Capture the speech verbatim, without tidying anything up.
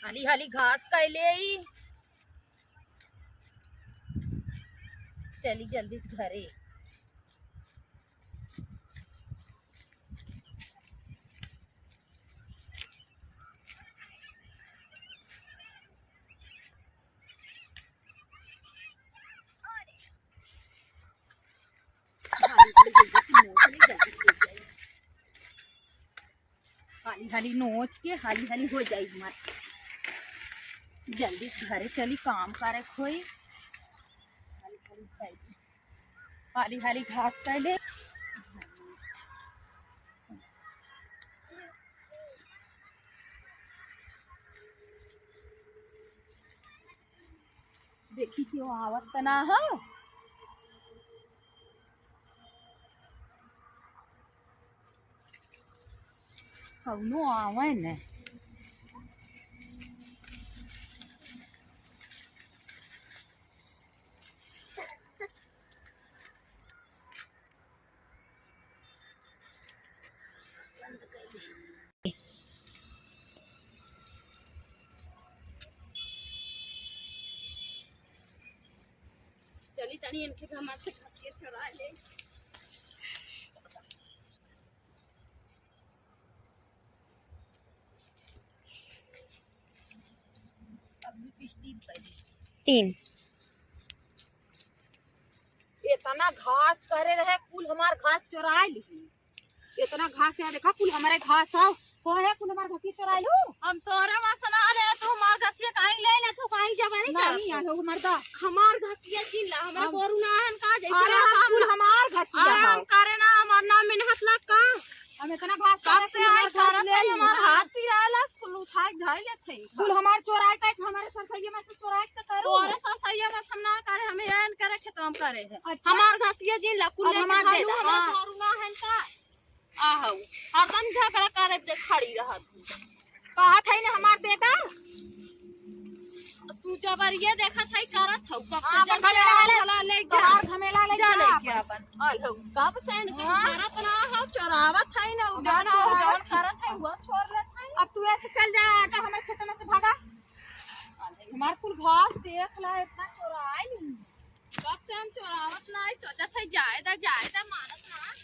हाली हाली घास कइले आई। चली जल्दी से घरे। हाली हाली नोच के हाली हाली हो जाई हमार। जल्दी से घरे चली, काम करे के होई। हाली हाली खाई, हाली हाली घास कइले। देखी केहू आवत त ना हो। कउनो आवे न। चली तनी इनके घास से खा के चरा ले। तीन। इतना घास करे रहे, कुल हमार घास चोराइ लिही। इतना घास है, देखा, कुल हमरे घास हौ। कहे कुल हमार घसिया चोराइ लू। हम तोहरे वहाँ से ना ले, तू हमार घसिया काहे ले ले, तू काहे जबरी नहीं करत हो? आलो मर्दा। हमार घसिया छीन ला, हमरे हम गोरू ना हन का, जैसे अरे रहत हम कुल ना। हमार घसिया अरे हौ। हम करे ना, हमार नाम मेहनत लग का। हम इतना घास कब करे से कुल आई हमार घास करत ले है, ली। हमार हाथ पिराला, कुल उठाए धइ लेत है। कुल हमार चोराइ का, हमरे सरसैया में से चोराइ के करू। तोहरे सरसैया में से हम ना करे, हमें एन करे, खेतवा में करे है। अच्छा। हमार घसिया छीन ला, कुल अब लेके हमार दे भागू, दे, हमरे हाँ। गोरू ना हन का। आहू, हरदम झगड़ा करे दे खड़ी रहत हूँ। कहत है ना हमार बेटा। तू जबरिये देखत है करत हौ, कब से हाँ, जब बगल से वाला आला वाला ले जा। तोहार घमेला ले जा जा लेके अपन। अपन। आल हौ। कब से इनके हाँ। करत ना हौ, चोरावत है ना, हमार उड़ाना हौ, चोरावत जौन है। करत है, वो छोड़ लेत है। अब तू ऐसे चल जा, आटा हमारे खेत में से भागा। हमार कुल घास देख ला, इतना चोराइ ली। कब से हम चोरावत ना है, सोचत है जाए दा, जाए दा, मानत ना।